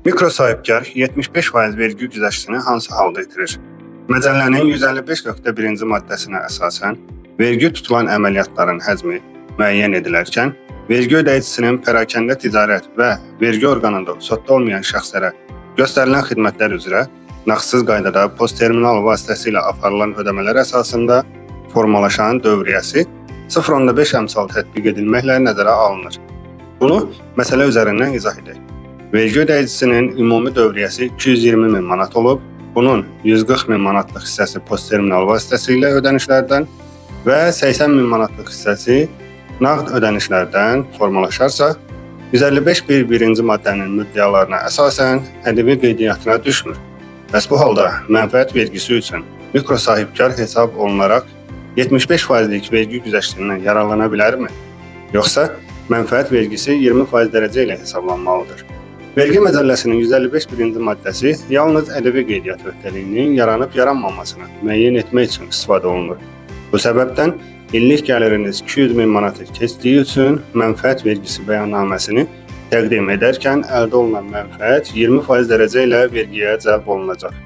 Mikro sahibkar 75% vergi güzəştini hansı halda itirir? Məcəllənin 155.1-ci maddəsinə əsasən vergi tutulan əməliyyatların həcmi müəyyən edilərkən, vergi ödəyicisinin pərakəndə ticarət və vergi orqanında ruxsatda olmayan şəxslərə göstərilən xidmətlər üzrə nağdsız qaydada post terminal vasitəsilə aparılan ödəmələr əsasında formalaşan dövriyyəsi 0.5 əmsal tətbiq edilməklə nəzərə alınır. Bunu məsələ üzərindən izah edək. Vergi ödəyicisinin ümumi dövriyyəsi 220 min manat olub, bunun 140 min manatlıq hissəsi post terminal vasitəsilə ödənişlərdən və 80 min manatlıq hissəsi nağd ödənişlərdən formalaşarsa, 155.1-ci maddənin müddəalarına əsasən ƏDV qeydiyyatına düşmür. Bəs bu halda mənfəət vergisi üçün mikro sahibkar hesab olunaraq 75%lik vergi güzəştindən yararlana bilərmi? Yoxsa mənfəət vergisi 20% dərəcə ilə hesablanmalıdır? Vergi məcəlləsinin 155.1-ci maddəsi yalnız ƏDV qeydiyyat öhdəliyinin yaranıb yaranmamasını müəyyən etmək üçün istifadə olunur. Bu səbəbdən illik gəliriniz 200 min manatı keçdiyi üçün mənfəət vergisi bəyannaməsini təqdim edərkən əldə olunan mənfəət 20% dərəcə ilə vergiyə cəlb olunacaq.